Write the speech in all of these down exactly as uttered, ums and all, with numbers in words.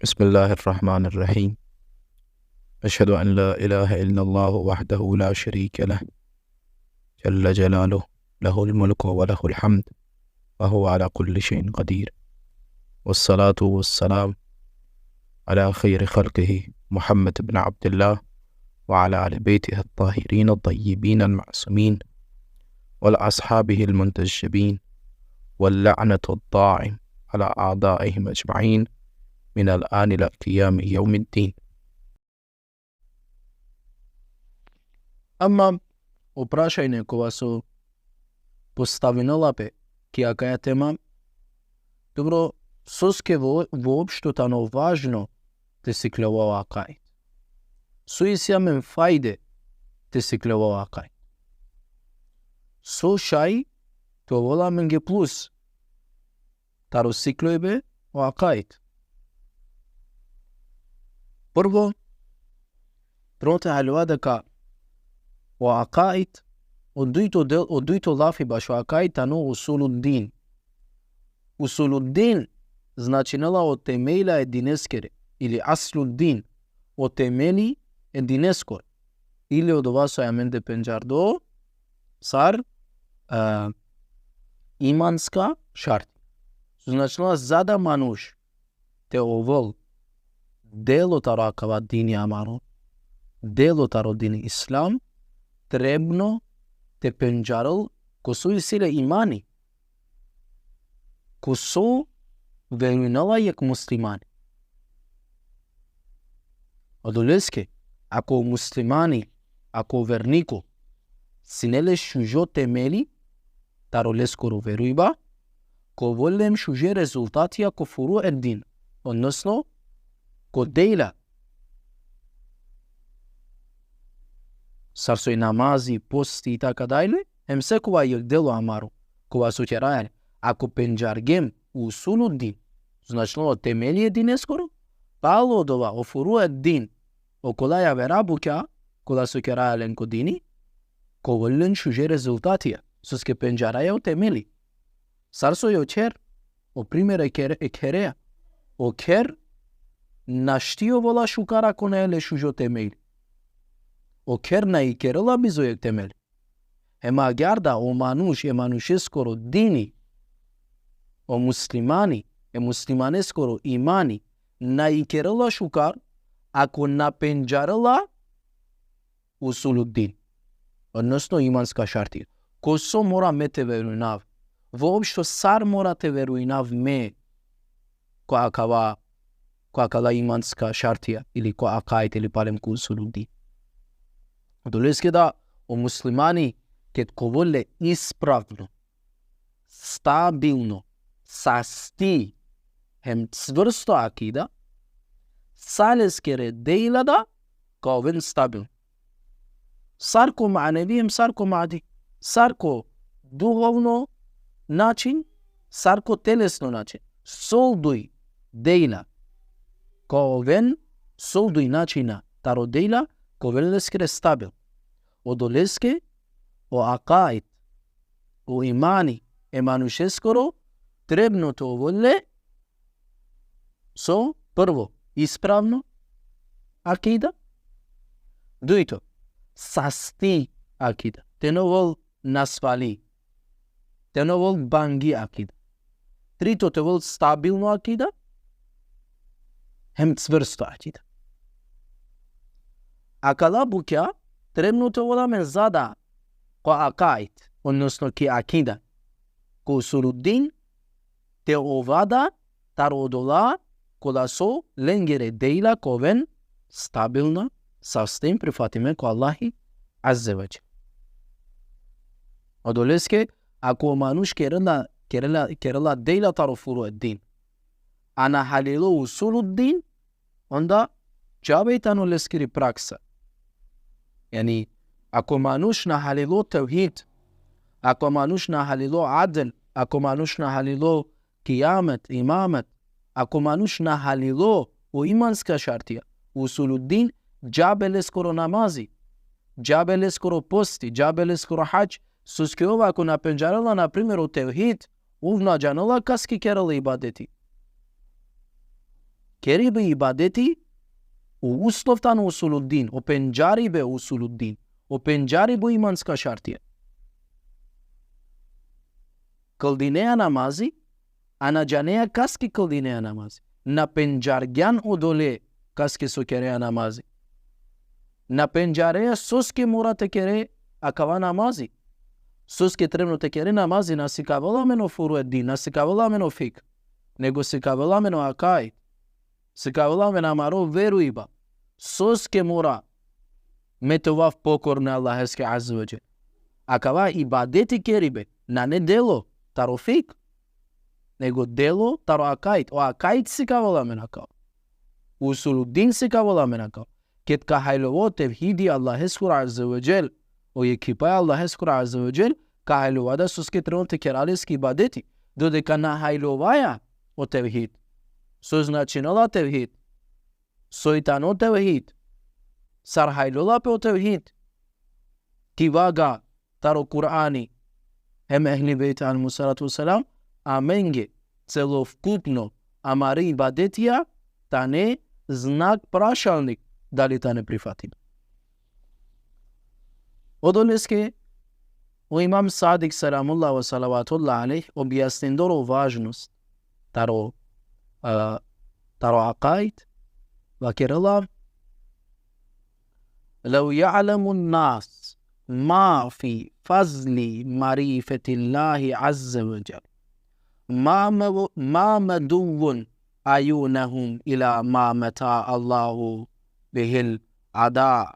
بسم الله الرحمن الرحيم. أشهد أن لا إله إلا الله وحده لا شريك له جل جلاله، له الملك وله الحمد، وهو على كل شيء قدير. والصلاة والسلام على خير خلقه محمد بن عبد الله، وعلى آل بيته الطاهرين الطيبين المعصومين، والأصحابه المنتجبين، واللعنة الدائم على أعدائهم أجمعين، من الآن إلى قيام يوم الدين. Ama, o prašanje kova so postavinela pe ki akaja tema, dobro, soske vo-, voopšto tano važno te sikljova o akaid. So isi amen fajde te sikljova o akaid. So šaj te ovel amenge plus taro sikljojbe o akaid. Prvo, prvo te haljova deka o akaid, o dujto del, o dujto lafi bašo akaid tano usuluddin. Usuluddin značinela o temelja e dineskere, ili asluddin, o temeli e dineskoro. Ili odova so amende pendžardo sar, e, imanska šarti. So značinela za da manuš te ovel delo taro akava dini amaro, delo taro dini islam, trebno te pendžarel ko so isi le imani, ko so verujnela jekh muslimani. Odoleske, ako muslimani, ako verniko, sine le šužo temeli taro leskoro verujba, ka ovel len šuže rezultatija ko furu ed din, odnosno ko dela. Sar so i namazi, posti i taka dalje, hem sekova jekh delo amaro, kova so keraja le, ako pendžargjem usuluddin, značinela o temeli e dineskoro, palo odova o furu ed din, okola javera bukja, kola so keraja len ko dini, ka ovel len šuže rezultatija, soske pendžaraja o temeli. Sar so i o kher, o primer e kher-, e khereja. O kher našti ovela šukar ako nane le šužo temeli. O kher na ikerela bizo jekh temeli. Hem agjaar da o manuš, e manušeskoro dini, o muslimani, e muslimaneskoro imani, na ikerela šukar ako na pendžarela usuluddin, odnosno imanska šarti. Ko so mora me te verujnav? Voopšto sar mora te verujnav me ko akava, ko akala imanska šartija, ili ko akaid, ili palem ko usuluddin. Odoleske da o muslimani ked ka ovel le ispravno, stabilno, sasti, hem cvrsto akida, sa leskere dela da ka oven stabilno. Sar ko manevi hem sar ko madi. Sar ko duhovno način, sar ko telesno način. Solduj dela ka oven, solduj načina taro dela ka oven leskere stabilno. Odoleske o akaid, o imani e manušeskoro trebno te ovel le so, prvo, ispravno akida, dujto, sasti akida. Te na ovel nasvali, te na ovel bangi akida. Trito, te ovel stabilno akida, hem cvrsto akida. Akala bukja trebno te ovel amen za da ko akaid, odnosno ki akida, ko usuluddin, te ova da taro odola kola so lengere dela ka oven stabilna, sasti, prifatime ko Allahi Azze ve Dželle. Odoleske, ako manuš kerela, kerela, kerela dela taro furu ed din, a na halilo usuluddin, onda džabe tano leskiri praksa. Jani, ako manuš na halilo tevhid, ako manuš na halilo adl, ako manuš na halilo kijamet, imamet, ako manuš na halilo o imanska šartija, usuluddin, džabe leskoro namazi, džabe leskoro posti, džabe leskoro hadž, soske ov ako na pendžarela, na primer, o tevhid, ov na džanela kaske kerela ibadeti. Keribe ibadeti, o uslov tano usuluddin, o pendžaribe usuluddin, o pendžaribe o imanska šartija. Kldinea namazi, a na džanea kaske kldinea namazi. Na pendžargjan odole kaske so kerea namazi. Na pendžarea soske mora te kere akava namazi. Soske trebno te kere namazi, na sikavela amen o furueddin, na sikavela amen o fik, nego sikavela amen o akaid. Sikavela amen amaro verujba. Soske mora me te ovav pokorno e Allaheske azze ve dželle. Akava ibadeti keribe, nane delo taro fik, nego delo taro akaid. O akaid sikavela amen akava. Usuluddin sikavela amen akava. Ked ka hajlova o tevhidi Allaheskoro azze ve dželle, o jekhipa e Allaheskoro azze ve dželle, ka hajlova da soske trebno te kera leske ibadeti. Dodeka na hajlovaja o tevhid. So značinela tevhid? Soj tano tevhid? Sar hajlola pe o tevhid? Ki vaga taro Kur'ani hem Ehli Bejt alejhimus salatu vesselam, amenge celovkupno amare ibadetija tane znak prašalnik dali tane prifatime. Odoleske o Imam Sadik selamullah ve salavatullah alejh objasnindor o važnost taro, a, taro akaid, vakerela: لو يعلم الناس ما في فضل معرفة الله عز وجل ما م-، ما مدوا عيونهم إلى ما متع الله به العباد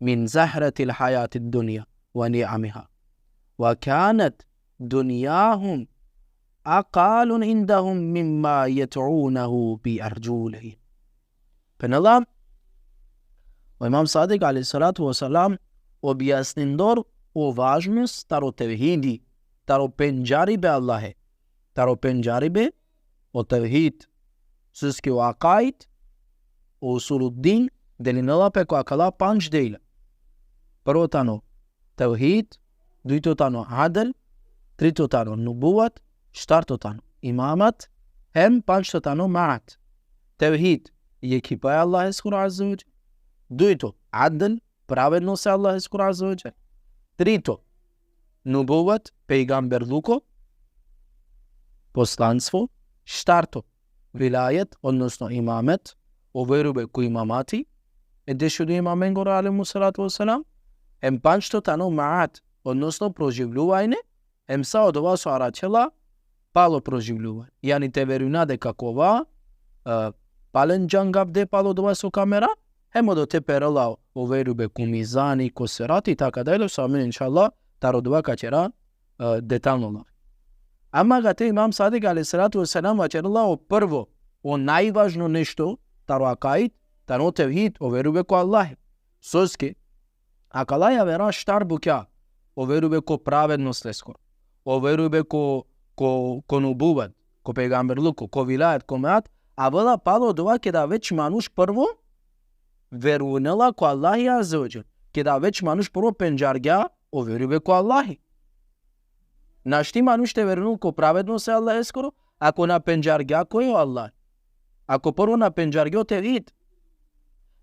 من زهرة الحياة الدنيا ونعمها وكانت دنياهم أقل عندهم مما يطعنون بأرجلهم. Phenela o Imam Sadik alejhi salatu ve selam objasnindor o važnost taro tevhidi, taro pendžaribe Allahe, taro pendžaribe o tevhid, soske o akaid, o usuluddin, delinela pe ko akala pandž delja. Prvo tano tevhid, dujto tano adl, trito tano nubuvat, štarto tano imamat, hem pandžto tano maat. Tevhid, jekhipa e Allaheskoro azze ve dželle. Dujto, adl, pravednost e Allaheskoro azze ve dželle. Trito, nubuvat, pejgamberluko, poslanstvo. Štarto, vilajet, odnosno imamet, o verujbe ko imamati e dešuduj imamengoro alejhimus salatu vesselam. Hem pandžto tano maat, odnosno proživljuvanje, hem sa odova so araćela palo proživljuvanje. Jani te verujna deka ka ova, e, palen džangavde palo odova so ka mera, hem odote perela o verujbe ko mizani, ko sirati, i tako dalje, so amen, inšallah, taro odova ka ćera, e, detalno lafi. Ama akate Imam Sadik alejhi salatu ve selam vaćerela o prvo, o najvažno nešto taro akaid, tano tevhid, o verujbe ko Allahi. Soske akala javera štar bukja, o verujbe ko pravednost leskoro, o verujbe ko, ko, ko nubuvat, ko pejgamberluko, ko vilajet, ko maat, avela palo odova keda već manuš prvo verujnela ko Allahi azze ve dželle. Keda već manuš prvo pendžargja o verujbe ko Allahi. Našti manuš te verujnel ko pravednost e Allaheskoro, ako na pendžargja koj o Allah. Ako prvo na pendžargja o tevhid.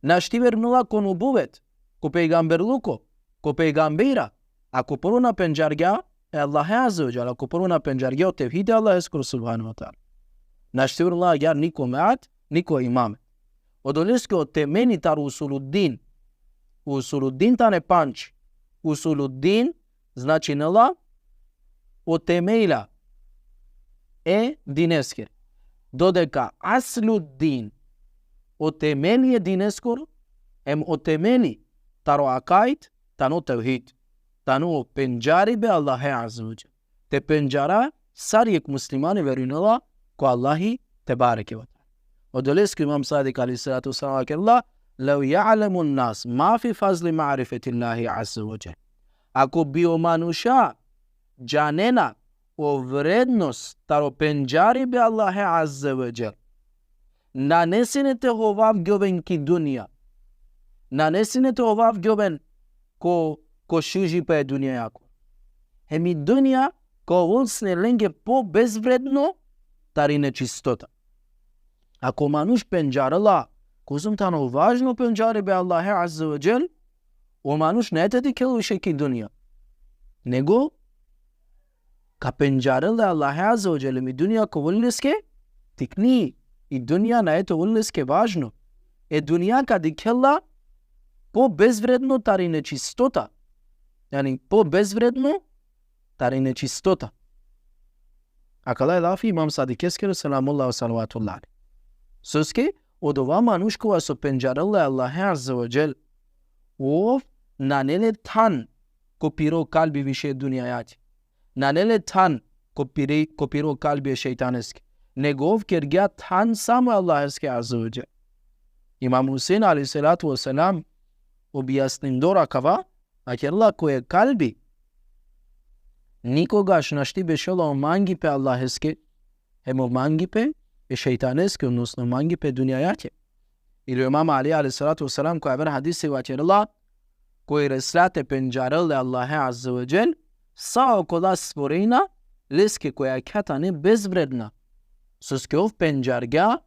Našti verujnela ko nubuvet, ko pejgamberluko, ko pejgambera, ako prvo na pendžargja e Allahe azze ve dželle, ako prvo na pendžargja o tevhid e Allaheskoro subhanehu ve teala. Našti verujnela agjaar ni ko maat, ni ko imamet. Odoleske o temeli taro usuluddin, usuluddin tane pandž, usuluddin značinela o temelja e dineskere. Dodeka asluddin, o temeli e dineskoro, hem o temeli taro akaid, tano tevhid, tano pendžaribe Allahe azze ve dželle. Te pendžara sar jekh muslimani verujnela ko Allahi tebareke ve teala. Odoleske Imam Sadik alejhi salatu ve selam vakerela: لو يعلم الناس ما في فضل معرفة الله عز وجل. Ako bi o manuša džanena o vrednost taro pendžaribe Allahe azze ve dželle, nane sine te hovavgjoven ki dunja. Nane sine te hovavgjoven ko, ko šužipa e dunjajakoro. Hem i dunja ka ovel sine lenge po bezvredno tari nečistota. Ako manuš pendžarela, kozom tano važno pendžaribe Allahe Azze ve Dželle, o manuš nane te dikhel više ki dunja. Nego, ka pendžarel e Allahe Azze ve Dželle, i dunja ka ovel leske tikni, i dunja nane te ovel leske važno. E dunja ka dikhel la po bezvredno tari nečistota. Jani, po bezvredno tari nečistota. Akala i lafi Imam Sadikeskere, selamullah ve salavatullah alejh. Soske, odova manuš kova so pendžarel e Allahe Azze ve Dželle, ov nane le than ko piro kalbi više dunjajake. Nane le than ko piri-, ko piro kalbi e šejtaneske. Nego ov kergja than samo Allaheske Azze ve Dželle. Imam Husein alejhi salatu ve selam objasnindor akava, vakerela, ko e kalbi nikogaš našti bešela o mangipe Allaheske, hem o mangipe e šejtaneske, odnosno mangipe dunjajake. Ili o Imam Ali alejhi salatu ve selam ko aver hadisi vakerela, koj resla te pendžarel e Allahe Azze ve Dželle, sa okola stvorenja leske, koja kja tane bezvredna. Soske ov pendžargja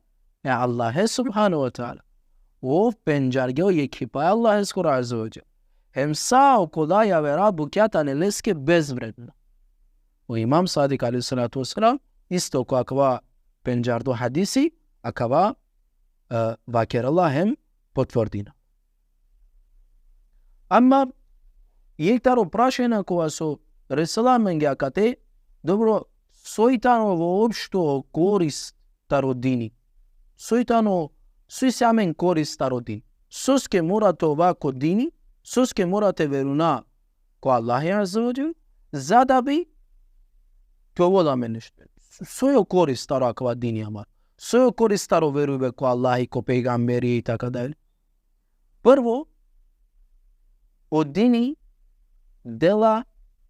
e Allahe subhanehu ve teala. Ov pendžargja o jekhipa e Allaheskoro Azze ve Dželle. Hem sa okola javera bukja tane leske bezvredna. O Imam Sadik alejhi salatu ve selam isto ko akava pendžardo hadisi, akava, e, vakerela hem potvrdina. Ama jekh taro prašenja kova so resela amenge akate, dobro, soj tano voopšto korist taro dini? Soj tano, soj isi amen korist taro dini? Soske mora te ova ko dini, soske mora te verujna ko Allahi Azze ve Dželle, za da bi te ovel amen nešto. Soj o korist taro akava dini amaro? Soj o korist taro verujbe ko Allahi, ko pejgamberi i tako dalje? Prvo, o dini dela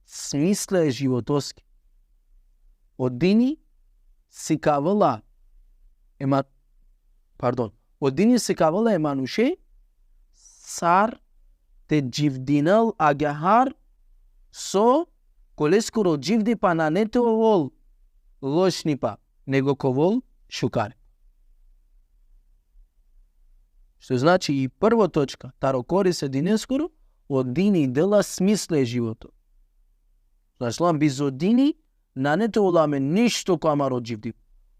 smisle e životoske. O dini sikavela e ma-, pardon, o dini sikavela e manuše sar te dživdinel agjaar so ko leskoro dživdipa nane te ovel lošnipa, nego ka ovel šukaripa. Što znači i prvo točka, taro korist e dineskoro, o dini dela smisle e životo. Znači, bizo dini nane te ovel amen ništo ko amaro dživdipa,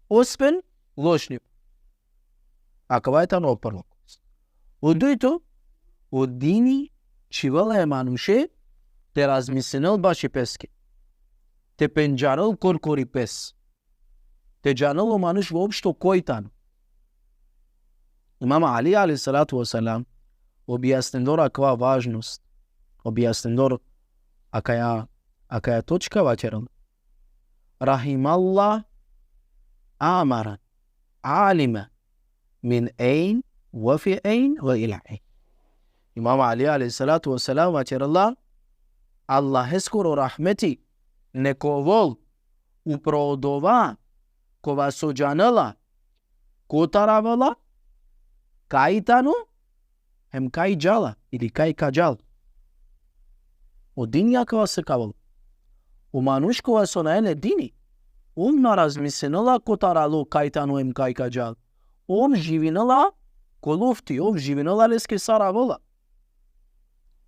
osven lošnipa. Akava tano o prvo. O dujto, o dini čhivela e manuše te razmislinel baši peske, te pendžarel korkori pes, te džanel o manuš voopšto koj tano. Imam Ali alejhi salatu ve selam objasnindor akava važnost, objasnindor akaja, akaja točka vakerela: Rahimallah a'mara alime min ejn ve fi ejn ve ila ejn. Imam Ali alejhi salatu ve selam vakerela: Allaheskoro rahmeti nek ovel upro odova kova so džanela kotar avela, kaj tano, hem kaj džala, ili kaj ka džal. O dini akava sikavela. O manuš kova so nane le dini, ov na razmislinela kotar alo, kaj tano hem kaj ka džal. Ov živinela ko lufti, ov živinela leske sar avela.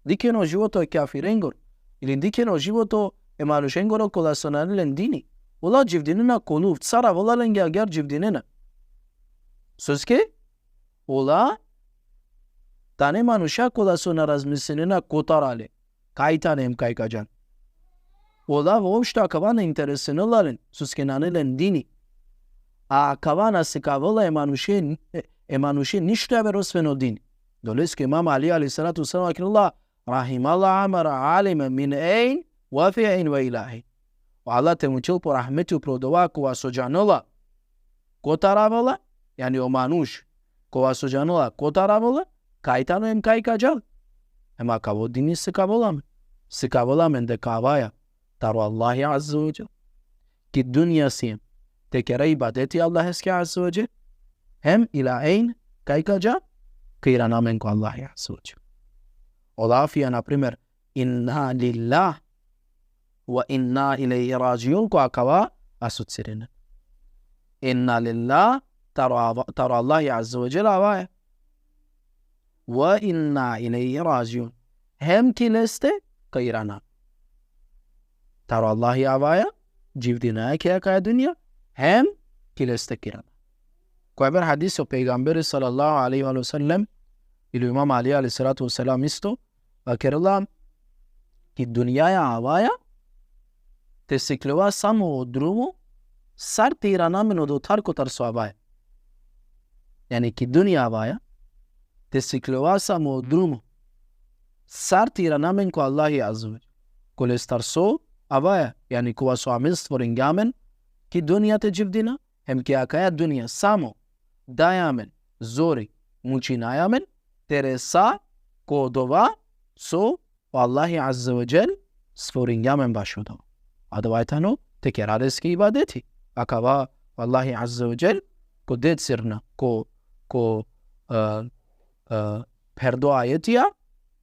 Dikhen o životo e kafirengoro, ili dikhen o životo e manušengoro kola so nane len dini. Ola dživdinena ko luft, sar avela lenge agjaar dživdinena. Soske ola tane manuša kola so na razmislinena kotar ale, kaj tane hem kaj ka džan. Ola voopšto akava na interesinela len, soske nane len dini. A akava na sikavela e manuše, e manuše ništo javer osven o dini. Doleske Imam Ali alejhi salatu ve selam vakerela: Rahimallah a'mara alime min ejn ve fi ejn ve ila ejn. O Allah te mučhel po rahmeti upro odova kova so džanela kotar avela, jani o manuš kova so džanela kotar avela, kaj tano hem kaj ka džal. Hem akava o dini sikavela amen. Sikavela amen deka avaja taro Allahi Azze ve Dželle. Ki dunja siem te kera ibadeti Allaheske Azze ve Dželle, hem ila ejn, kaj ka dža, ka irana amen ko Allahi Azze ve Dželle. O lafija, na primer, inna lillah ve inna ilejhi radžiun, ko akava asocirena. Inna lillah taro, ava- taro Allahi Azze ve Dželle avaja. Ve inna ilejhi rađiun. Hem ki leste ka irana. Taro Allahi avaja, dživdinaja ki akaja dunja, hem ki leste ka irana. Ko aver hadisi o pejgamberi sallallahu alejhi ve sellem, ili imam Ali alejhi salatu ve selam isto, vakerela, ki dunjaja avaja, te sikljova samo o drumo, sar te irana amen odotar kotar so avaja. Jani ki dunja avaja, te sikljova samo o drumo, sar te irana amen ko Allahi Azze ve Dželle. Kolestar so avaja, jani kova so amen stvoringja amen, ki dunja te dživdina, hem ki akaja dunja samo daja amen zori, mučinaja amen, te resa ko dova so o Allahi Azze ve Dželle stvoringja amen bašo dova. Adava tano te kera leske ibadeti. Akava o Allahi Azze ve Dželle ko decirna, ko, ko, e, e, pherdo ajetija,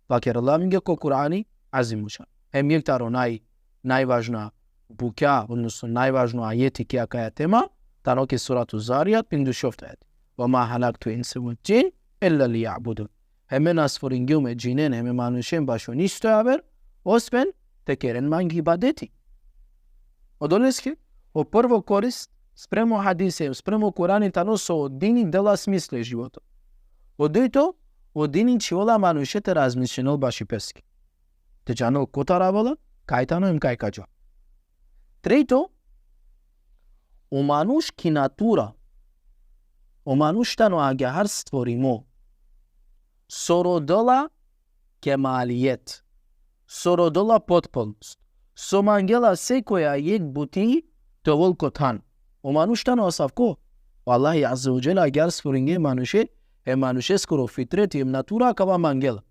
vakerela amenge ko Kur'ani Azimušan. Hem jekh taro naj, najvažna bukja, odnosno najvažno ajeti ki akaja tema, tano ki suratu Zarijat, pindušovto ajeti. Ve ma halaktul insa vel džinne illa liya'budun. Hem me na stvoringjum e džinen, hem e manušen bašo ništo javer, osven te keren mange ibadeti. Odoleske, o prvo korist, spremo hadise, spremo Kurani tano so o dini dela smislo e životo. O dujto, o dini čhivela manuše te razmišljinel baši peske. Te džanel kotar avela, kaj tano hem kaj ka dža. Trito, o manuš ki natura, o manuš tano agjaar stvorimo, so rodela kemalijet, so rodela potpunost, so mangela sekoja jekh buti te ovel ko than. O manuš tano asavko. O Allahi Azze ve Dželle agjaar stvoringje manuše, e manušeskoro fitreti, e natura akava mangela.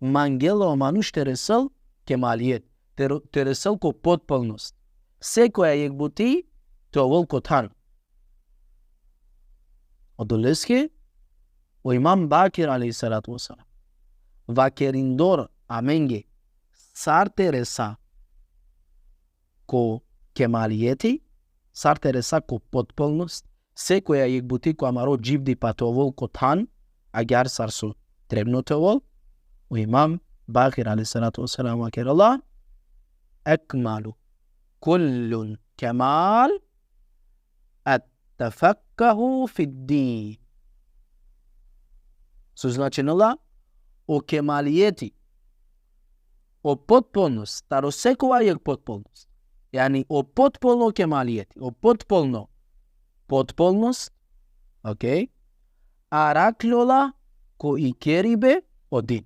Mangela o manuš te resel kemalijet, te, ro- te resel ko potpunost. Sekoja jekh buti te ovel ko than. Odoleske, o Imam Bakir alejhi salatu ve selam, vakerindor amenge sar te resa ko kemalijeti, sar te resa ko potpunost, sekoja jekh buti ko amaro dživdipa te ovel ko than, agjaar sar so trebno te ovel, o Imam Bakir alejhi salatu ve selam vakerela, ekmalu kullul kemal et tefekkahu fid din. So značinela, o kemalijeti, o potpunost, taro sekova jekh potpunost. Jani o potpuno kemalijeti, o potpuno potpunost, okej, arakljola ko ikeribe o din.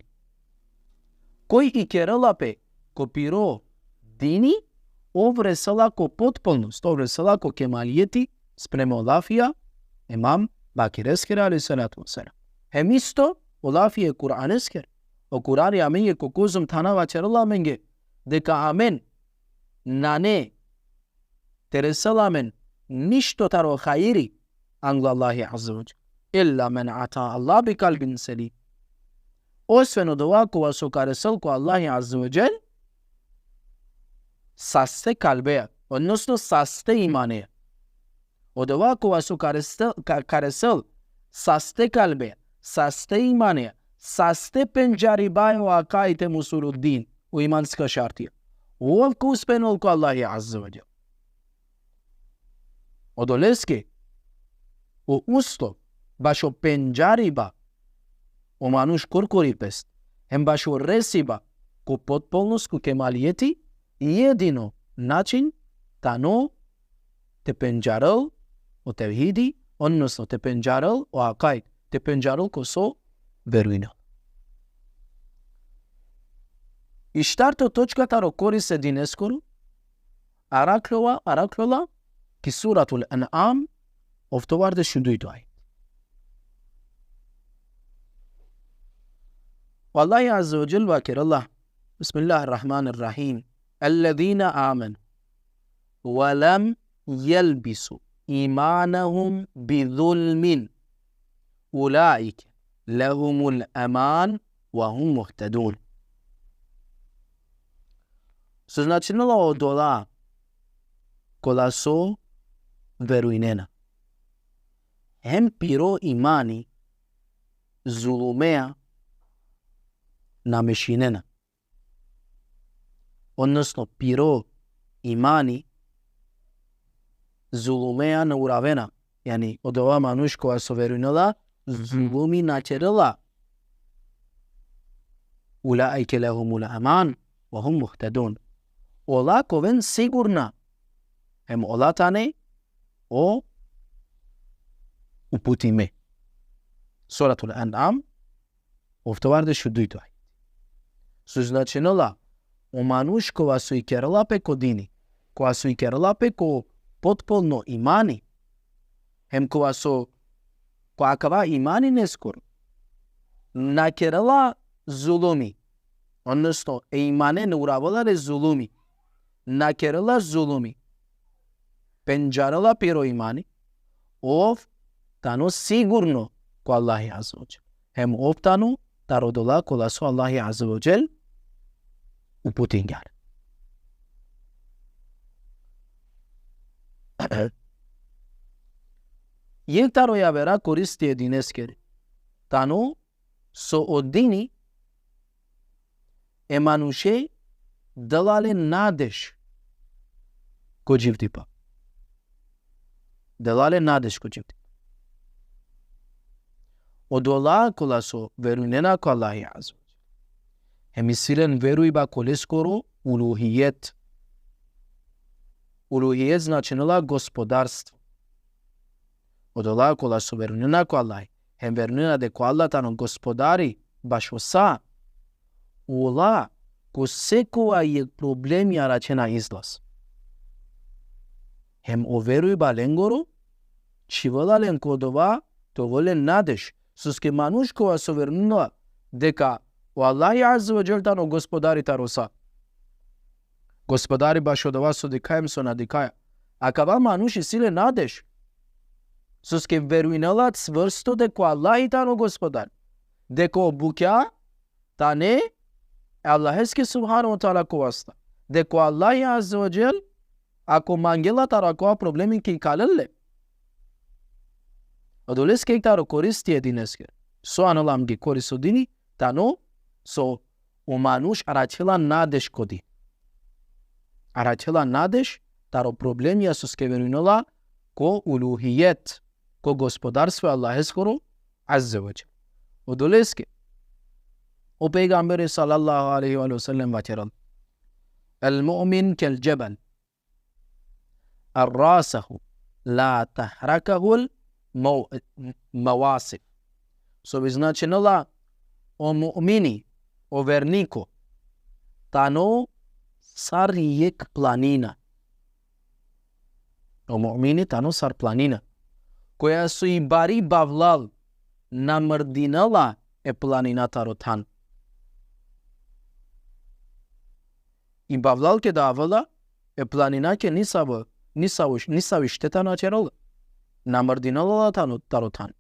Koj ikerela pe ko piro dini, ov resela ko potpunost, ov resela ko kemalijeti, spremo lafija Imam Bakireskere alejhi salatu ve selam. Hem isto o lafi e Kur'aneskere. O Kur'ani amenge ko kozom thana vaćerela amenge deka amen nane te resel amen ništo taro hajri anglo Allahi Azze ve Dželle. Illa men ata Allah bi kalbin selim. Osven odova kova so ka resel ko Allahi Azze ve Dželle saste kalbeja, odnosno saste imaneja. Odova kova so ka resel, ka, ka resel saste kalbeja, saste imaneja, saste pendžaribaja o akaid e musuludin, o imanska šartija. Ov ka uspenol ko Allahi Azze ve Dželle. Odoleske, o uslov bašo pendžariba o manuš korkori pes, hem bašo resiba ko potpunost, ko kemalijeti, jedino način tano te pendžarel o tevhidi, odnosno te pendžarel o akaid, te pendžarel ko so verujnel. I štarto točka taro korist e dineskoro, arakljola, arakljola ki Suratul En'am, oftovardeš u dujto ajet. O Allahi Azze ve Dželle vakerela, Bismillahir Rahmanir Rahim. Ellezina amenu ve lem jelbisu imanehum bi zulmin, ulaike lehumul eman ve hum muhtedun. So značinela odola kola so verujnena. hem piro imani zulumea na mešinena. Odnosno, piro imani zulumea na uravena. Jani, odova manuš kova so verujnela, zulumi na kerela. Ulaike lehumul eman, ve hum muhtedun. Ola ka oven sigurna. Hem ola tane o uputime. Suratul En'am, oftovardeš u dujto ajeti. So značinela, o manuš kova so ikerela pe ko dini, kova so ikerela pe ko potpolno imani, hem kova so, ko akava imani leskoro, na kerela zulumi, odnosno e imane na uravela le zulumi, na kerela zulumi, pendžarela piro imani, ov tano sigurno ko Allahi Azze ve Dželle. Hem ov tano taro odola kola so Allahi Azze ve Dželle uputingja le. Jekh taro javera koristi e dineskere tano so o dini e manuše dela le nadež ko dživdipa. Dela le nadež ko dživdipa. Odola kola so verujnena ko Allahi Azze ve Dželle, hem isi len verujba ko leskoro uluhijet. Uluhijet značinela gospodarstvo. Odola kola so verujnena ko Allahi, hem verujnena deka o Allah tano gospodari bašo sa, ola ko sekova jekh problemi arakhena izlaz. Hem o verujba lengoro čhivela len ko odova te ovel len nadež, soske manuš kova so verujnela deka o Allahi Azze ve Dželle tano gospodari taro sa, gospodari bašo odova so dikhaja hem so na dikhaja, akava manuš isi le nadež. Soske verujnela cvrsto deka o Allahi tano gospodari. Deka o bukja tane e Allaheske subhanehu ve teala ko vasta. Deka o Allahi Azze ve Dželle, ako mangela taro akava problemi, ka ikalel le. Odoleske jekh taro koristi e dineskere, so anela amenge korist o dini, tano so o manuš arakhela nadež ko dini. Arakhela nadež taro problemija, soske verujnela ko uluhijet, ko gospodarstvo e Allaheskoro Azze ve Dželle. Odoleske o pejgamberi sallallahu alejhi ve sellem vakerela: El mu'min kel džebel, errasehu la tehrekuhul mo-, mevasif. So bi značinela, o mu'mini, o verniko, tano sar jekh planina. O mu'mini tano sar planina, koja so i bari bavlal na mrdinela e planina taro than. I bavlal keda avela, e planinake nisavo, nisavo, nisavi šteta na kerela. Na mrdinela la tano, taro than.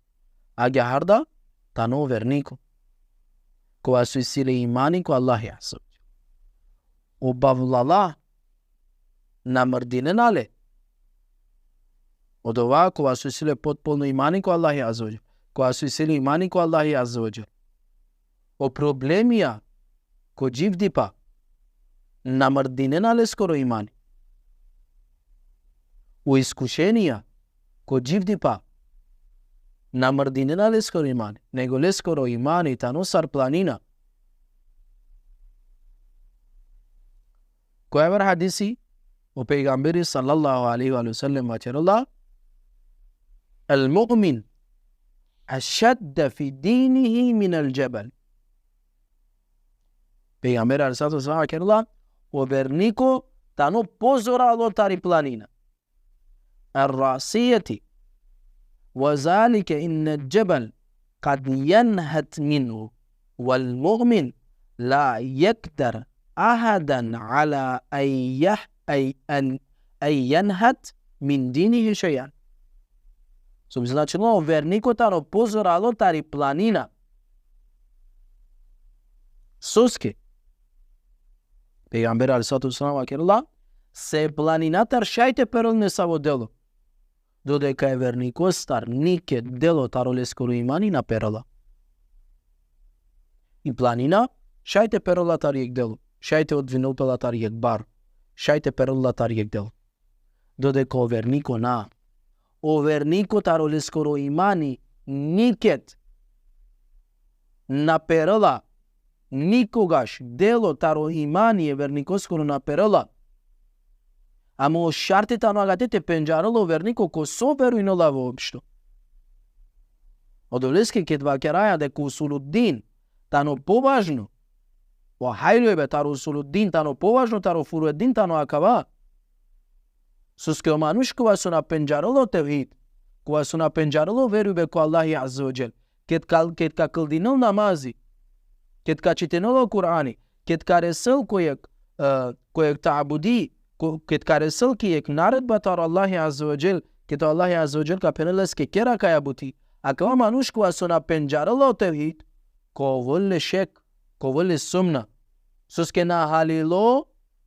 Agjaar da tano o verniko, kova so isi le imani ko Allahi Azze ve Dželle. O bavlala na mrdinena le. Odova kova so isi le potpuno imani ko Allahi Azze ve Dželle. Kova so isi le imani ko Allahi Azze ve Dželle. O problemija ko dživdipa na mrdinena leskoro imani. O iskušenija ko dživdipa na mrdinena leskoro imani, nego leskoro imani tano sar planina. Ko javer hadisi, o pejgamberi sallallahu alejhi ve sellem vakerela: El mu'min ešedde fi dinihi minel džebel. Pejgamberi alejhi salatu ve selam vakerela: O verniko tano pozoralo tari planina. Errasijeti, ve zalike innel džebel kad jenhet minhu, vel mu'min la jekder ahaden ala en jeh-, en, en, en jenhet min dinihi šejan. So bi značilo, o verniko tano pozoralo tari planina. Soske? Pejgamberi alejhi salatu ve selam vakerela: Se planina taro šaj te perel nesavo delo. dodeka e vernikostar niked delo taro leskoro imani na perela. I planina, šaj te perela tar jek delo, šaj te odvinel pela tar jek bar, šaj te perela tar jek delo. Dodeka o verniko na. O verniko taro leskoro imani niked na perela, nikogaš delo taro imani e vernikoskoro na perela. Amo šarti tano agate te pendžarel o verniko ko so verujnela voopšto. Odoleske ked vakeraja deka usuluddin tano považno, o hajlujbe taro usuluddin tano považno taro furueddin tano akava. Soske o manuš kova so na pendžarela o tevhid, kova so na pendžarela o verujbe ko Allahi Azze ve Dželle, ked ka, ked ka kldinel namazi, ked ka čitinel o Kur'ani, ked ka resel ko jek, e, ko jek ta'budi, ko, ked ka resel ki jek naredba taro Allahi Azze ve Dželle, ked o Allahi Azze ve Dželle ka phenel leske kera kaja buti. Akava manuš kova so na pendžarela o tevhid, ka ovel le šek, ka ovel le sumna. Soske na halilo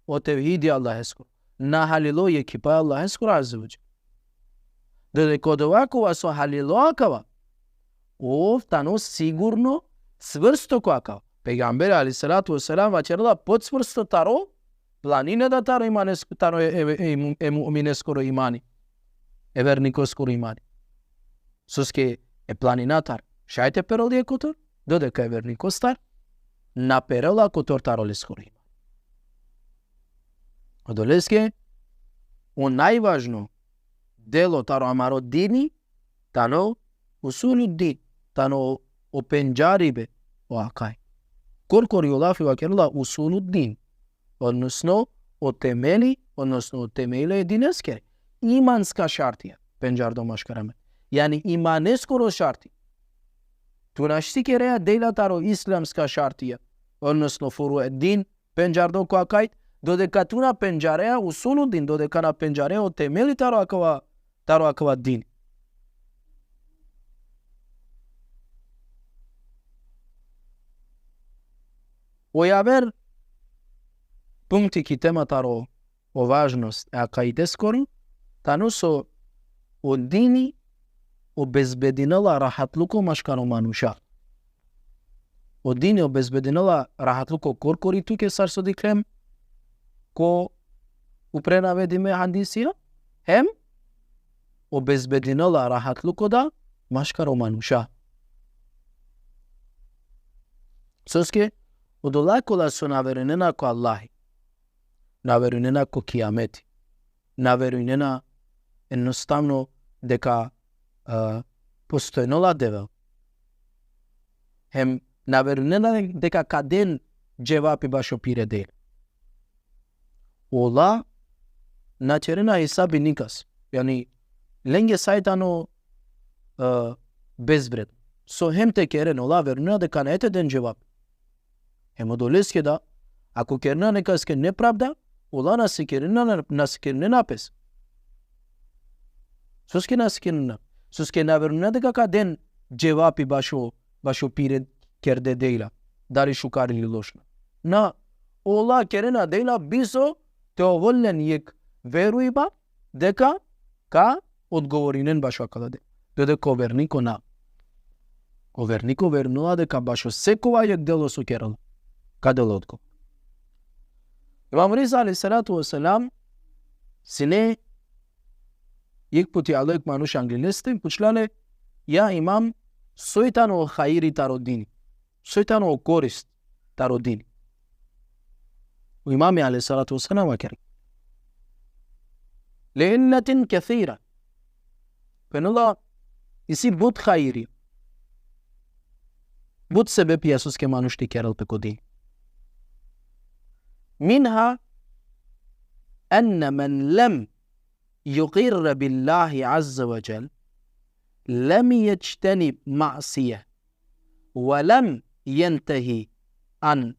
o tevhidi Allaheskoro. Na halilo jekhipa Allaheskoro Azze ve Dželle. Dodeka odova kova so halilo akava, ov tano sigurno cvrsto ko akava. Pejgamberi alejhi salatu ve selam vaćerela pocvrsto taro planina da taro imanes-, taro e, e, e, e mu-, e mu'mineskoro imani. E vernikoskoro imani. Soske e planina tar šaj te perel jek kotor, dodeka e vernikostar na perela kotor taro leskoro imani. Odoleske, o najvažno delo taro amaro dini, tano usuluddin, tano o pendžaribe, o akaj. Korkori o lafi vakerela usuluddin, odnosno o temeli, odnosno o temeli e dineskere. Imanska šartija, pendžardo maškar amen. Jani imaneskoro šarti. Tu našti kerea dela taro islamska šartija, odnosno furueddin, pendžardo ko akaj, dodeka tu na pendžarea usuluddin, dodeka na pendžarea o temeli taro akava, taro akava din. O javer punkti ki tema taro o važnost e akaideskoro, tano so o dini obezbedinela rahatluko maškaro manuša. O dini obezbedinela rahatluko korkori tuke sar so dikhlem ko upre navedime hadisija, hem obezbedinela rahatluko da maškaro manuša. Soske odola kola so na verujnena ko Allahi, na verujnena ko kijameti, na verujnena enostavno deka, e, postojnela Devel. Hem na verujnena deka ka den dževapi bašo pire dela. Ola na ćerena hisabi nikas. Jani, lenge sa i tano, e, bezvredno. So hem te keren, ola verujnena deka na te den dževapi. Hem odoleske da, ako kerena nekaske nepravda, ola na sikirinena, na sikirinena pes. Soske na sikirinena? Soske na verujnena deka ka den dževapi bašo, bašo pire kerde dela, dali šukar ili lošna. Na, ola kerena dela bizo te ovel len jek verujba deka ka odgovorinen bašo akala dela. Dodeka o verniko na. O verniko verujnela deka bašo sekova jek delo so kerela ka del odgovor. Imam Riza alejhi salatu ve selam, sine jek puti alo jek manuš angli leste, pučla le: Ja Imam, soj tano o hajri taro dini? Soj tano o korist taro dini? O Imami alejhi salatu ve selam vakerela: Li illatin kathira. Phenela, isi but hajri. But sebepija soske manuš te kerel pe ko din. Minha anna man lam yuqirra billahi azze ve dželle, lem jeđtenib ma'sije, ve lem jentehi an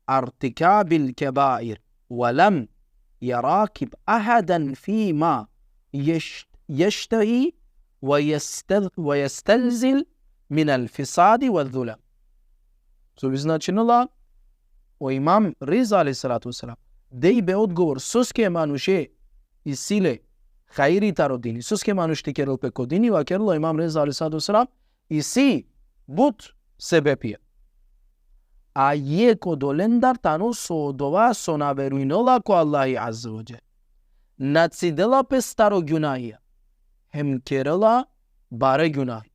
irtikabil kebair, ve lem jerakib ahaden fima jež-, ježtehi ve jeste-, ve jestelzil minel fesadi ve zulem. So bi značinela, o Imam Riza alejhi salatu ve selam dejbe odgovor soske manuše isi le hajri taro dini. Soske manuš te kerel pe ko dini, vakerela o Imam Reza alejhi salatu ve selam, isi but sebepija. A jekh odolendar tano so odova so na verujnela ko Allahi Azze ve Dželle. Na cidela pes taro gjunahija. Hem kerela bare gjunahija.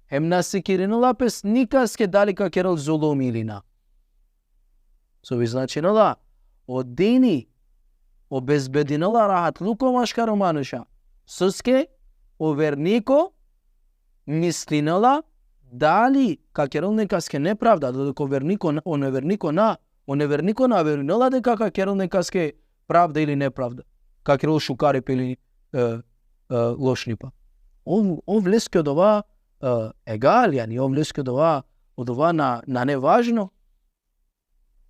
Hem na sikirinela pes nikaske dali ka kerel zulum ili na. So bi značinela, o dini obezbedinela rahatluko maškaro manuša. Soske o verniko mislinela dali ka kerel nekaske nepravda, dok o verniko, o neverniko na, o neverniko na verujnela deka ka kerel nekaske pravda ili nepravda. Ka kerel šukaripa ili, e, e, lošnipa. Ov, ov leske odova, e, egal, jani, ov leske odova, odova na, nane važno.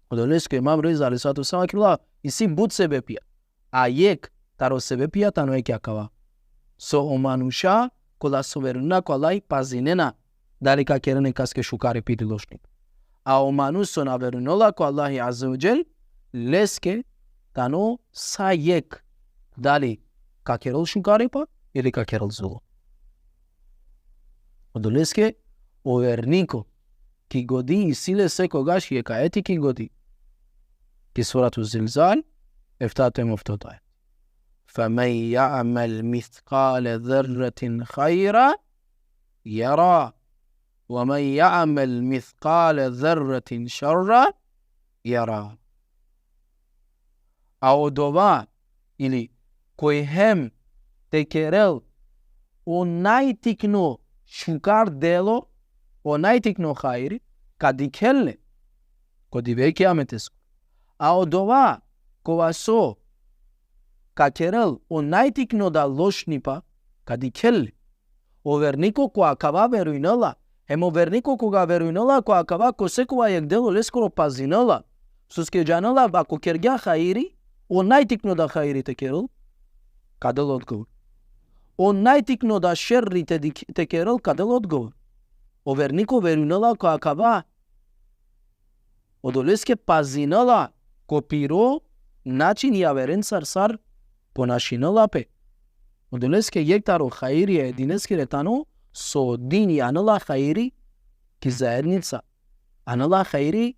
Odoleske Imam Reza alejhi salatu ve selam vakerela, isi but sebepija. A jekh taro sebepija tano jekh akava. So o manuša, kola so verujnena ko Allahi, pazinena dali ka kerena nekaske šukaripa ili lošnipa. A o manuš so na verujnela ko Allahi Azze ve Dželle, leske tano sa jekh dali ka kerel šukaripa ili ka kerel zulum. Odoleske o verniko ki godi isi le sekogaš jekh ajeti ki godi. Ki suratu Zilzal, eftato hem oftoto ajet. فمن يعمل مثقال ذرة خيرا يره ومن يعمل مثقال ذرة شرا يره. A odova, ili koj hem te kerel o najtikno šukar delo, o najtikno hajri, ka dikhel le ko dive e kijametesko. A odova kova so ka kerel o najtikno da lošnipa, ka dikhel le. O verniko ko akava verujnela, hem o verniko koga verujnela ko akava, ko sekova jekh delo leskoro pazinela. Soske džanela, ako kergja hajri, o najtikno da hajri te kerel, ka del odgovor. O najtikno da šerri te dik-, te kerel, ka del odgovor. O verniko verujnela ko akava. Odoleske pazinela ko piro način javerencar sar ponašinela pe. Odoleske jekh taro hajri e dineskere tano so o dini anela hajri ki zaednica. Anela hajri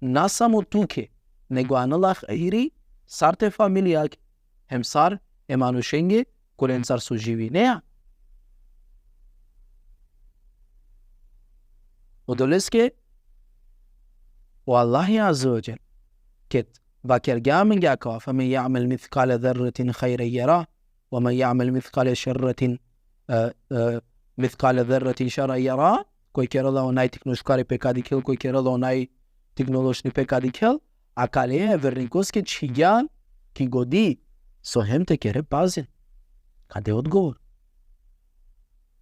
na samo tuke, nego anela hajri sar te familijake, hem sar e manušenge kolencar so živinea. Odoleske o Allahi Azze ve Dželle, ked vakergja amenge akava, فمن يعمل مثقال ذرة خيرا يره ومن يعمل مثقال شرة, e, e, مثقال ذرة شرا يره, koj kerela o najtikno šukaripe ka dikhel, koj kerela o najtikno lošnipe ka dikhel, akale e vernikoske čhigja ki godi so hem te kere pazin. Ka de odgovor.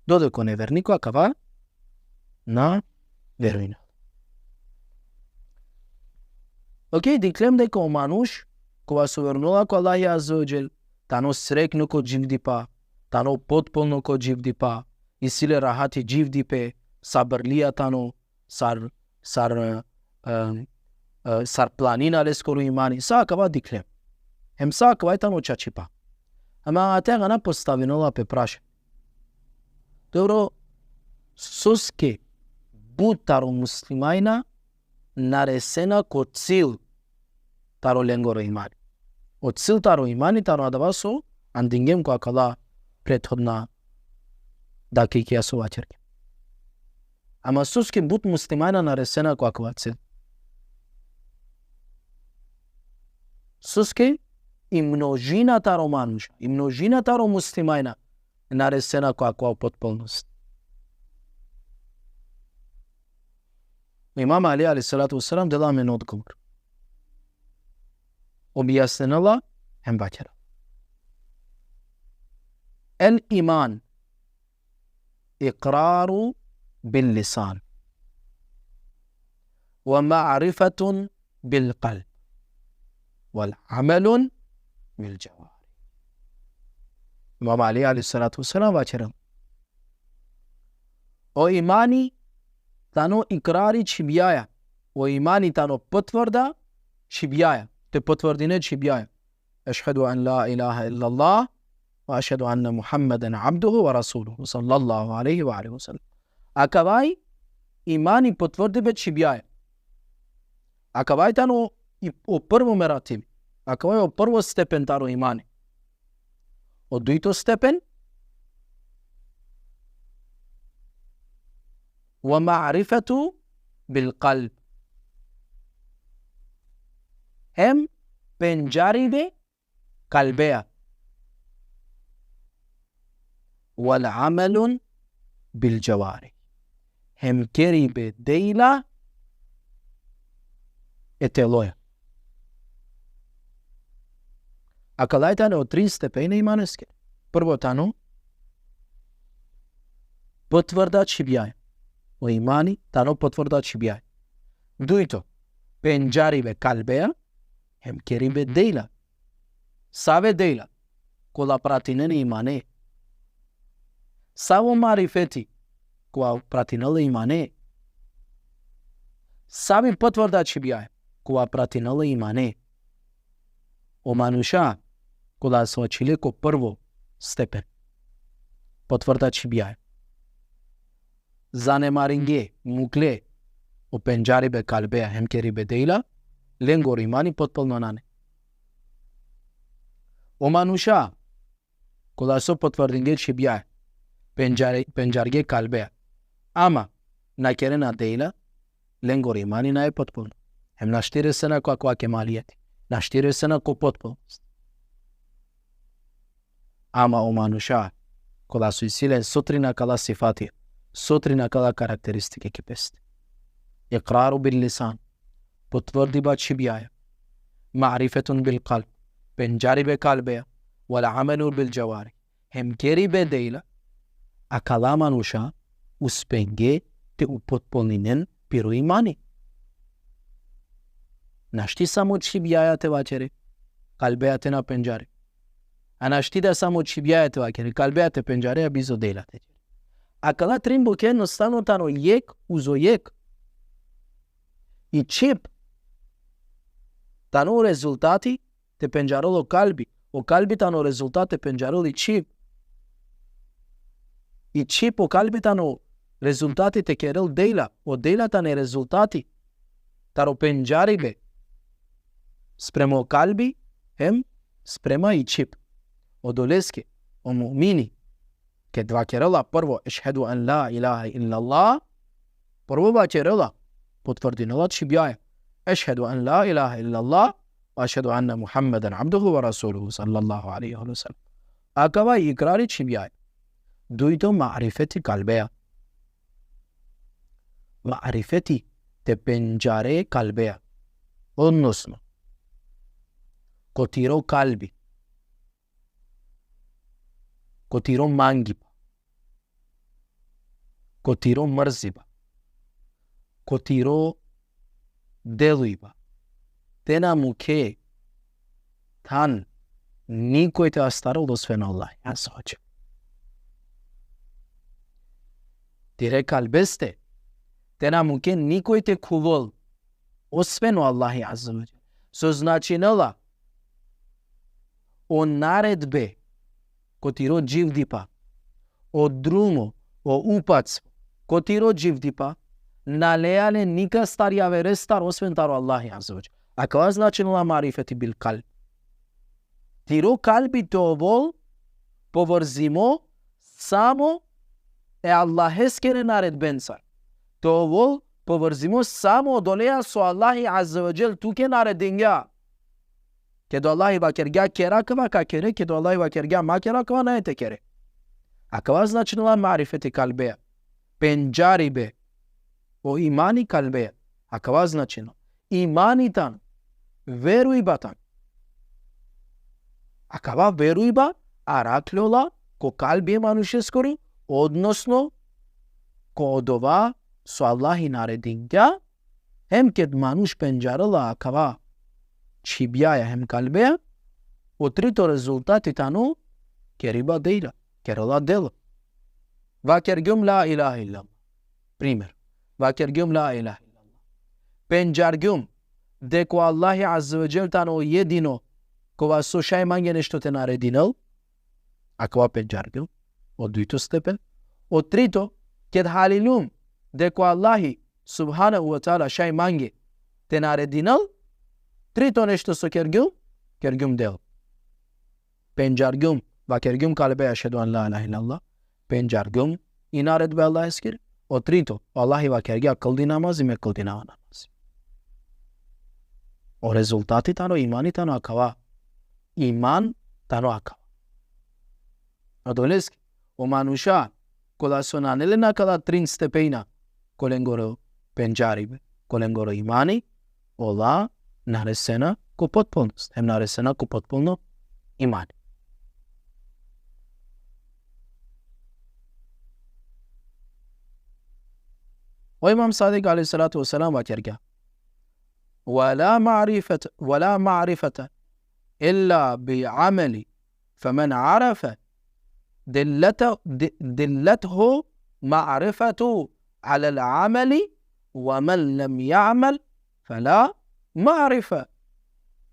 Dodek o neverniko akava na verujna. Okej, dikhlem deka o manuš kova so verujnela ko Allahi Azze ve Dželle, tano srekno ko dživdipa, tano potpolno ko dživdipa, isi le rahati dživdipe, sabrlija tano, sar, sar, e, e, e, sar planina leskoro imani, sa akava dikhlem. Hem sa akava tano čačipa. Ama ate akana postavinela pe prašanje. Dobro, soske but taro muslimanja na resena ko cil taro lengoro imani. O cil taro imani tano adava so andingjem ko akala prethodna dakikija so vaćergjem. Ama soske but muslimanja na resena ko akava cil. Soske i množina taro manuša, i množina taro muslimanja na resena ko akava potpolnost. Imam Ali alejhi salatu ve selam dela amen odgovor. Objasninela hem vaćera. الإيمان إقرار باللسان ومعرفة بالقلب والعمل بالجوارح. Imam Ali alejhi salatu ve selam vaćera. O imani tano ikrari čhibjaja. O imani tano potvrda čhibjaja. Te potvrdine čhibjaja. أشهد أن لا إله إلا الله وأشهد أن محمدا عبده ورسوله، صلى الله عليه وآله وسلم. Akavaj imani potvrdibe čhibjaja. Akavaj tano i, o prvo meratibi. Akavaj o prvo stepen taro imani. O dujto stepen, والمعرفة بالقلب. Hem pendžaribe kalbeja. والعمل بالجوارح. Hem keribe dejla e teloja. Akala tane o tri stepena imaneske. Prvo tano potvrda čhibjaja. O imani tano potvrda čhibjaja. Dujto, pendžaribe kalbeja, hem keribe dejla. Save dejla kola pratinena imane. Savo marifeti kola pratinela imane. Savi potvrda čhibjaja kola pratinela imane. O manuša kola so ačhile ko prvo stepen. Potvrda čhibjaja. Zanemaringe, mukle o pendžaribe kalbeja hem keribe dejla, lengoro imani potpolno nane. O manuša kola so potvrdinge čhibjaja, pendžari-, pendžarge kalbeja, ama na kerena dejla, lengoro imani nae potpolno. Hem našti resena ko akava kemalijeti. Našti resena ko potpolnost. Ama o manuša kola so isi len so trin akala sifati, so trin akala karakteristike ki peste. إقرار باللسان, potvrdiba čhibjaja. معرفة بالقلب, pendžaribe kalbeja. والعمل بالجوارح, hem keribe dejla. Akala manuša uspenge te upotpolninen piro imani. Našti samo čhibjaja te vaćere, kalbeja te na pendžare. A našti da samo čhibjaja te vakere, kalbeja te pendžare, a bizo dejla te ćere. Akala trin bukja jednostavno tano jek uzo jek. I čhib tano rezultati te pendžarel o kalbi. O kalbi tano rezultat te pendžarel i čhib. I čhib o kalbi tano rezultati te kerel dejla. O dejla tane rezultati taro pendžaribe sprema o kalbi hem sprema i čhib. Odoleske o mu'mini ked vakerela prvo ešhedu en la ilahe illallah, prvo vakerela, potvrdinela čhibjaja. Ešhedu en la ilahe illallah, ve ešhedu enne Muhammeden abduhu ve rasuluhu, sallallahu alejhi ve sellem. Akava ikrari čhibjaja. Dujto, marifeti kalbeja. Marifeti te pendžare kalbeja. Odnosno, ko tiro kalbi, ko tiro mangiba, ko tiro mrziba, ko tiro delujba, te na mukhe than nikoj te astarel osven o Allah azze ve dželle. Tire kalbeste te na mukhe nikoj te khuvol osven o Allahi azze ve dželle. So značinela, o naredbe ko tiro dživdipa, o drumo, o upac ko tiro dživdipa, na lea le nikastar javerestar osven taro Allahi azze ve dželle. Akava značinela marifeti bil kalb. Tiro kalbi te ovol povrzimo samo e Allaheskere naredbencar. Te ovol povrzimo samo odoleja so Allahi azze ve dželle tuke naredingja. Ked o Allahi vakergja kera, akava ka kere, ked o Allahi vakergja ma kera, akava nae te kere. Akava značinela marifeti kalbeja. Pendžaribe o imani kalbeja. Akava značinela. Imani tano verujba tano. Akava verujba arakhlola ko kalbi e manušeskoro, odnosno ko odova so Allahi naredingja, hem ked manuš pendžarela akava čhibjaja hem kalbeja, o trito rezultati tano keriba dejla, kerela dela. Vakergjum la ilahe illallah. Primer. Vakergjum la ilahe illallah. Pendžargjum deka o Allahi azze ve dželle tano jedino kova so šaj mange nešto te naredinel. Akava pendžargjum. O dujto stepen. O trito, ked haliljum deka o Allahi subhanehu ve teala šaj mange te naredinel, trito nešto so kergjum, kergjum del. Pendžargjum, vakergjum kalbe ešhedu en la ilahe illallah. Pendžargjum i naredbe Allaheskere. O trito, o Allahi vakergja kldin namazi, me kldinava namazi. O rezultati tano imani tano akava. Iman tano akava. Odoleske, o manuša, kola so nane len akala trin stepena, ko lengoro pendžaribe, ko lengoro imani, ola na resena ko potpunost, hem na resena ko potpuno imani. O Imam Sadik alejhi salatu ve selam vakergja: ولا معرفة، ولا معرفة إلا بالعمل، فمن عرف دلته، د-، دلته معرفته على العمل، ومن لم يعمل فلا معرفة.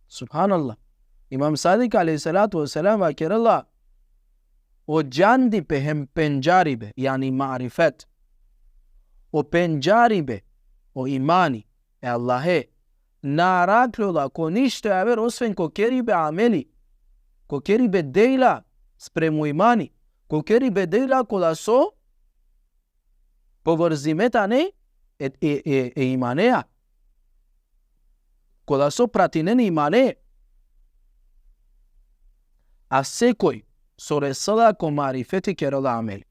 Subhanallah. Imam Sadik alejhi salatu ve selam vakerela: o džandipe hem pendžaribe, jani marifet, o pendžaribe, o imani e Allahe, na arakhlola ko ništo javer osven ko keribe ameli, ko keribe dejla spremo imani, ko keribe dejla kola so povrzime tane e, e, e, e imaneja, kola so pratinen imane. A sekoj so resela ko marifeti kerela ameli.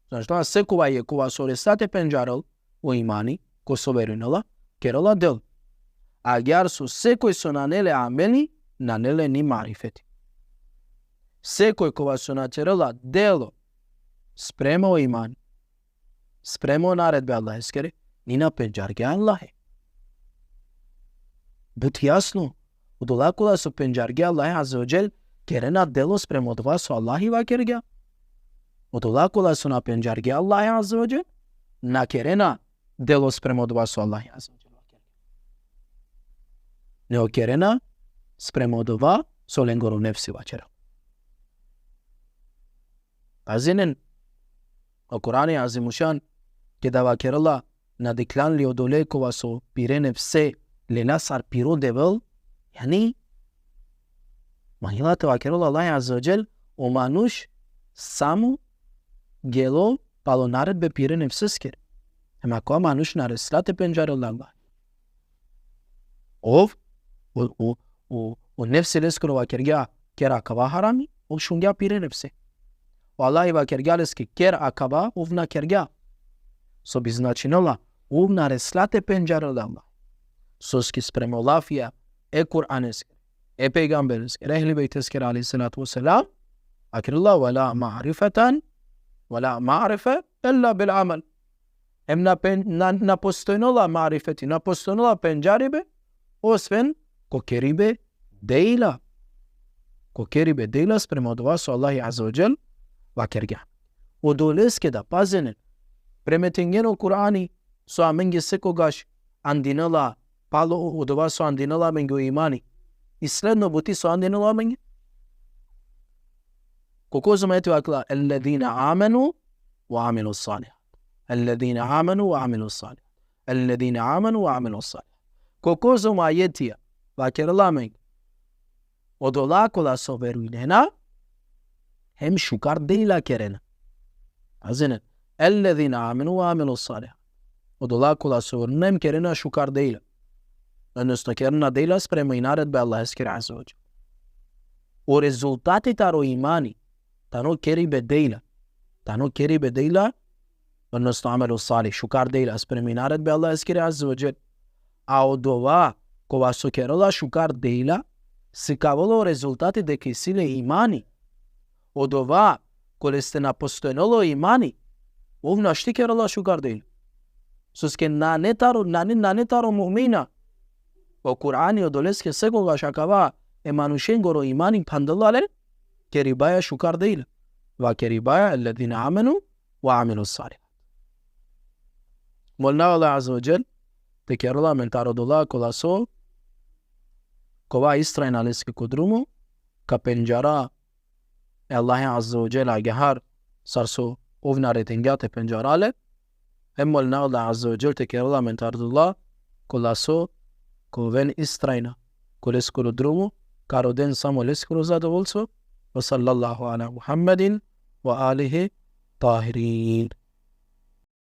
Znači, sekova jekh kova so resela te pendžarel o imani, ko so verujnela, kerela del. Agjaar so sekoj so nane le ameli, nane le ni marifeti. Sekoj kova so na kerela delo spremo imani, spremo naredbe Allaheskere, ni na pendžargja Allahe. But jasno. Odola kola so pendžargja Allahe azze ve dželle, kerena delo spremo odova so Allahi vakergja. Odola kola so na pendžargja Allahe azze ve dželle, na kerena delo spremo odova so Allahi azze ve dželle vakergja. Nego kerena spremo odova so lengoro nefsi vakerela. Pazinen, o Kur'ani azimušan, keda vakerela: na dikhljan li odole kova so pire nefse, lela sar piro Devel, jani, mangela te vakerel o Allahi azze ve dželle, o manuš samo gelo palo naredbe pire nefseskere. Hem akava manuš na resla te pendžarel Allah. Ov, o, o, o, o nefsi leskoro vakergja: ker akava harami, ov šungja pire nefse. O Allahi vakergja leske: ker akava, ov na kergja. So bi značinela, ov na resla te pendžarel Allah. Soske spremo lafija e Kur'aneskere, e pejgambereskere, ehli bejteskere alejhi salatu ve selam, vakerela: ولا معرفة، ولا معرفة إلا بالعمل. Hem na pen-, na, na postojnela marifeti, na postojnela pendžaribe, osven ko keribe dejla. Ko keribe dejla spremo odova so Allahi azze ve dželle vakergja. Odoleske da pazinen, primetingen o Kur'ani so amenge sekogaš andinela palo o-, odova so andinela amenge o imani. I sledno buti so andinela amenge. Ko kozom ajeti vakerela: الذين آمنوا وعملوا الصالحات. الذين آمنوا وعملوا الصالحات. الذين آمنوا وعملوا الصالحات. Ko kozom ajetija vakerela amenge: odola kola so verujnena, hem šukar dejla kerena. Pazinen. الذين آمنوا وعملوا الصالحات. Odola kola so verujnena hem kerena šukar dejla. Odnosno kerena dejla sprema i naredbe Allaheskere azze ve dželle. O rezultati taro imani tano keribe dejla. Tano keribe dejla, odnosno amelu salih, šukar dejla sprema i naredbe Allaheskere azze ve dželle. A odova kova so kerela šukar dejla, sikavela o rezultati deka isi le imani. Odova koleste na postojnela o imani, ov našti kerela šukar dejla. Soske nane taro, nane, nane taro mu'mina. O Kur'ani odoleske sekogaš akava e manušengoro imani phandela le keribaja šukar dejla. Vakeribaja: الذين آمنوا وعملوا الصالحات. Molnava Allah azze ve dželle te kerela amen taro odola kola so, kova istrajna leske ko drumo, ka pendžara e Allahe Azze ve Dželle agjaar sar so ov naredingja te pendžarel le, hem molinav le Azze ve Dželle te kerel amen tardullah, kola so ka oven istrajna ko leskoro drumo, ka roden samo leskoro zadovoljstvo. Ve sallallahu ala Muhammedin ve alihi tahirin.